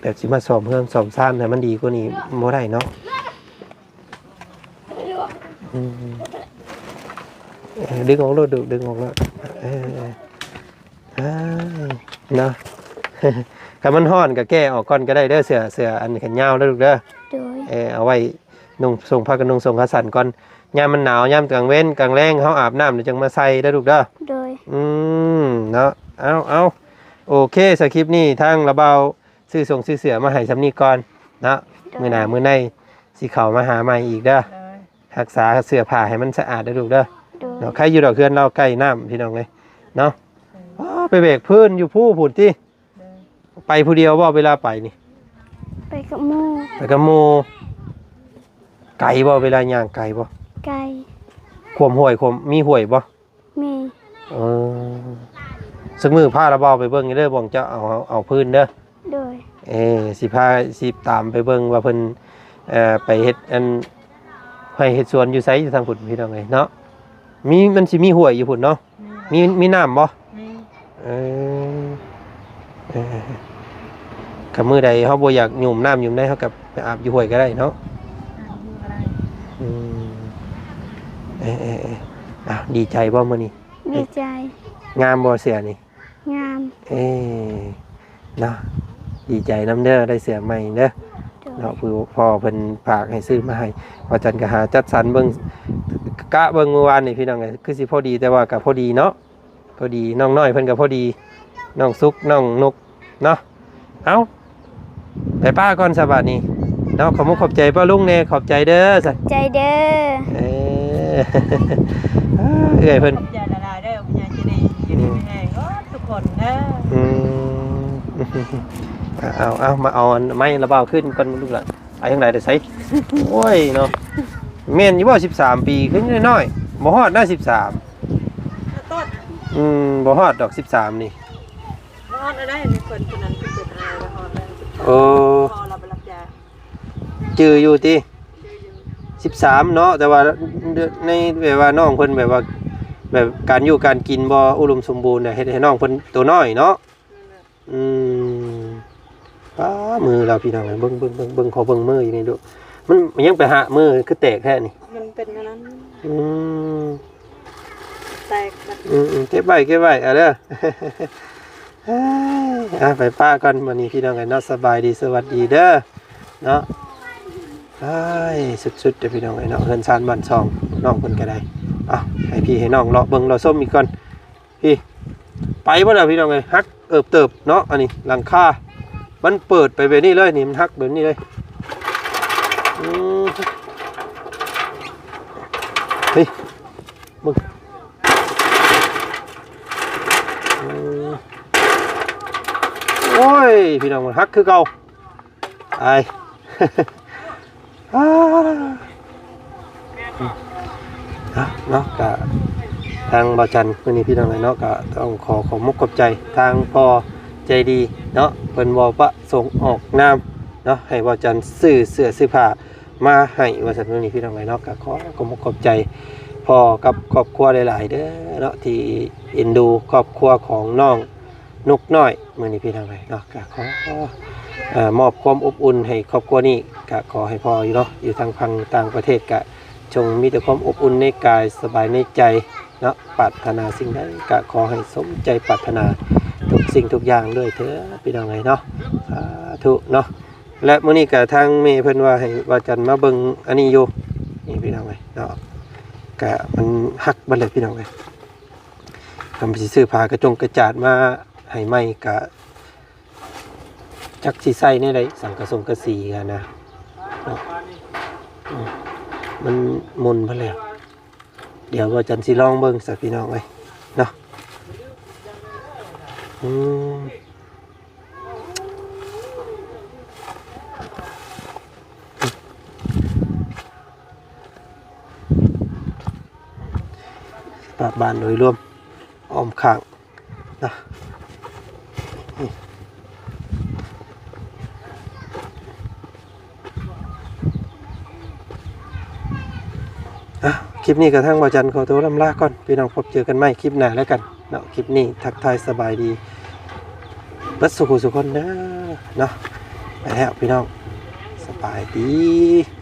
ແບບຊິມາສ້ອມເຮືອນສ້ອມຊານໃຫ້ມັນດີກວ່ານີ້ບໍ່ໄດ້ເນາະ. ອືມ ເອີ ດຶງອອກໂລດ ດຶງອອກໂລດ. ເອີ ເອີ ເນາະ ຄັນມັນຮ້ອນກະແກ້ອອກກ່ອນກະໄດ້ເດີ ເສື້ອ ເສື້ອອັນແຂນຍາວເດີລູກເດີ. ໂດຍ. ເອີ ເອົາໄວ້ນຸ່ງ ສົ່ງ ພາກັນນຸ່ງສົ່ງຂາສັ້ນກ່ອນ. ຍາມມັນໜາວ ຍາມກາງເວັນກາງແລງ ເຮົາອາບນ້ຳແລ້ວຈັ່ງມາໃສ່ເດີລູກເດີ. ໂດຍ. ອືມ ເນາະ ເອົາ ເອົາ ໂອເຄ ສຳລັບຄລິບນີ້ທາງລາວບ່າວ ຊື້ສົ່ງຊື້ເສື້ອມາໃຫ້ຊ່ຳນີ້ກ່ອນເນາະ. ໂດຍ. ມື້ໜ້າມື້ໃນຊິເຂົ້າມາຫາໃໝ່ອີກເດີ. ໂດຍ. ຮັກສາເສື້ອຜ້າໃຫ້ມັນສະອາດເດີລູກເດີ. ໂດຍ. ເນາະ ໃຄຢູ່ດອກ ເຮືອນລາວໃກ້ນ້ຳພີ່ນ້ອງເອີຍເນາະ. ໂດຍ. ອໍ ໄປແບກພື້ນຢູ່ພູພຸ້ນຕິ? ໂດຍ. ໄປຜູ້ດຽວບໍ່ເວລາໄປນີ້? ໄປກັບໝູ່. ໄປກັບໝູ່. ໄກບໍ່ ເວລາຍ່າງໄກບໍ່? ໄກ. ຂວມຫ້ວຍ ຂວມ ມີຫ້ວຍບໍ່? ມີ. ເອີ ສັກມື້ພາລາວບ່າວໄປເບິ່ງເດີ ບ່ອນເຈົ້າເອົາ ເອົາ ເອົາພື້ນເດີ. ໂດຍ. ເອີ ຊິພາ ຊິຕາມໄປເບິ່ງວ່າເພິ່ນ ເອີ ໄປເຮັດອັນ ໄຮ່ເຮັດສວນຢູ່ໃສ ຢູ່ທາງພຸ້ນພີ່ນ້ອງເອີຍເນາະ. ມີ ມັນຊິມີຫ້ວຍຢູ່ພຸ້ນເນາະ. ມີ ມີ ມີນ້ຳບໍ່? ມີ. ເອີ ເອີ ຄັນມື້ໃດເຮົາບໍ່ຢາກຫຍຸ້ມນ້ຳຫຍຸ້ມໃນ ເຮົາກະໄປອາບຢູ່ຫ້ວຍກະໄດ້ເນາະ. ອາບຢູ່ກະໄດ້. ອືມ ເອີ ເອີ ເອີ ອ້າວ ດີໃຈບໍ່ມື້ນີ້? ດີໃຈ. ງາມບໍ່ເສື້ອນີ້? ງາມ. ເອີ ເນາະ ດີໃຈນຳເດີ ໄດ້ເສື້ອໃໝ່ເດີ. ໂດຍ. ເນາະ ຜູ້ພໍ່ເພິ່ນຝາກໃຫ້ຊື້ມາໃຫ້ ວ່າຈັ່ງກະຫາຈັດສັນເບິ່ງ ກະເບິ່ງມື້ວານນີ້ພີ່ນ້ອງເອີຍ ຄືຊິພໍດີ ແຕ່ວ່າກະພໍດີເນາະ. ພໍດີ ນ້ອງນ້ອຍເພິ່ນກະພໍດີ ນ້ອງສຸກ ນ້ອງນຸກເນາະ. ເອົ້າ ໄປປ້າກ່ອນຊະບາດນີ້ເນາະ. ຂອບມຸກຂອບໃຈປ້າລຸງແດ່ ຂອບໃຈເດີ. ຂອບໃຈເດີ. ເອີ ເອື້ອຍເພິ່ນ ຂອບໃຈຫຼາຍໆເດີ ຜູ້ໃຫຍ່ໃຈດີ ຢູ່ດີມີແຮງເບິດທຸກຄົນເດີ. ອືມ ເອົາ ເອົາ ມາເອົາອັນໄມ້ລາວບ່າວຂຶ້ນກ່ອນລູກຫຼານ. ອາຍຸເທົ່າໃດແລ້ວໄສ? ໂອ້ຍເນາະ ແມ່ນຢູ່ບໍ່ ສິບສາມປີ ຄືຍັງນ້ອຍໆ ບໍ່ຮອດນະ ສິບສາມ. ອືມ ບໍ່ຮອດດອກ ສິບສາມນີ້. ບໍ່ຮອດໄດ້ ມີຄົນຄົນນັ້ນເປັນອາຍ ບໍ່ຮອດແລ້ວ. ໂອ້ ພໍ່ລາວໄປຮັບຈ້າງ ຈື່ຢູ່ຕິ? ສິບສາມເນາະ ແຕ່ວ່າໃນແບບວ່ານ້ອງເພິ່ນແບບວ່າ ແບບການຢູ່ການກິນບໍ່ອຸດົມສົມບູນ ເຮັດໃຫ້ນ້ອງເພິ່ນໂຕນ້ອຍເນາະ. ອືມ ປ້າ ມືລາວພີ່ນ້ອງເອີຍ ເບິ່ງ ເບິ່ງ ເບິ່ງ ເບິ່ງ ຂໍເບິ່ງມືອີກນີ້ດູ ມັນ ມັນຍັງໄປຫາມື ຄືແຕກແທ້ນີ້. ມັນເປັນອັນນັ້ນ. ອືມ ແຕກ. ອືມໆ ເກັບໄວ້ ເກັບໄວ້ ເອົາເດີ. ອ່າ ໄປປ້າກ່ອນ ມື້ນີ້ພີ່ນ້ອງເອີຍເນາະ. ສະບາຍດີ ສະຫວັດດີເດີເນາະ. ອ້າຍ ສຸດໆເດີພີ່ນ້ອງເອີຍເນາະ ເຮືອນຊານບ້ານຊ່ອງນ້ອງເພິ່ນກະໄດ້. ເອົາ ໃຫ້ພີ່ໃຫ້ນ້ອງເລາະເບິ່ງເລາະຊົມອີກກ່ອນ. ພີ່ ໄປບໍ່ລະພີ່ນ້ອງເອີຍ ຫັກເອີບເຕີບເນາະ. ອັນນີ້ຫຼັງຄາ ມັນເປີດໄປແບບນີ້ເລີຍ ນີ້ມັນຫັກແບບນີ້ເລີຍ. ອືມ ນີ້ ເບິ່ງ ອືມ ໂອ້ຍ ພີ່ນ້ອງ ມັນຫັກຄືເກົ່າ. ອ້າຍ ເນາະ ກະທາງບ່າວຈັນມື້ນີ້ພີ່ນ້ອງເອີຍເນາະ ກະຕ້ອງຂໍຂອບມຸກຂອບໃຈທາງພໍ່ໃຈດີເນາະ ເພິ່ນບໍ່ປະສົງອອກນາມເນາະ ໃຫ້ບ່າວຈັນຊື້ເສື້ອຊື້ຜ້າມາໃຫ້ວ່າຊັ້ນ. ມື້ນີ້ພີ່ນ້ອງເອີຍເນາະ ກະຂໍຂອບມຸກຂອບໃຈພໍ່ກັບຄອບຄົວຫຼາຍໆເດີເນາະ ທີ່ເອັນດູຄອບຄົວຂອງນ້ອງ ນຸກນ້ອຍ ມື້ນີ້ພີ່ນ້ອງເອີຍເນາະ ກະຂໍ ເອີ ມອບຄວາມອົບອຸ່ນໃຫ້ຄອບຄົວນີ້ ກະຂໍໃຫ້ພໍ່ຢູ່ເນາະ ຢູ່ທາງຝັ່ງຕ່າງປະເທດ ກະຈົ່ງມີແຕ່ຄວາມອົບອຸ່ນໃນກາຍ ສະບາຍໃນໃຈເນາະ ປາດຖະໜາສິ່ງໃດ ກະຂໍໃຫ້ສົມໃຈປາດຖະໜາທຸກສິ່ງທຸກຢ່າງດ້ວຍເທີ້ນ ພີ່ນ້ອງເອີຍເນາະ ສາທຸເນາະ. ແລະມື້ນີ້ກະທາງແມ່ເພິ່ນວ່າໃຫ້ບ່າວຈັນມາເບິ່ງອັນນີ້ຢູ່ ນີ້ພີ່ນ້ອງເອີຍເນາະ ກະມັນຫັກເບິດແລ້ວພີ່ນ້ອງເອີຍ ຄັນຊິຊື້ຜ້າກະຈົງກະຈາດມາໃຫ້ໃໝ່ກະ ຈັກຊິໃສ່ແນວໃດ ສັງກະສົງກະສີຫັ້ນນະເນາະ ອືມ ມັນມົນເບິດແລ້ວ ດຽວບ່າວຈັນຊິລອງເບິ່ງຊະພີ່ນ້ອງເອີຍເນາະ ອືມ ປາບບ້ານໂດຍລວມ ອ້ອມຂ້າງເນາະ ອ່ະ ຄລິບນີ້ກະທາງບ່າວຈັນຂໍໂຕລ່ຳລາກ່ອນ ພີ່ນ້ອງ ພົບເຈີກັນໃໝ່ຄລິບໜ້າແລ້ວກັນເນາະ ຄລິບນີ້ທັກທາຍສະບາຍດີເບິດສູ່ຜູ້ສູ່ຄົນເດີເນາະ ໄປແລ້ວພີ່ນ້ອງ ສະບາຍດີ.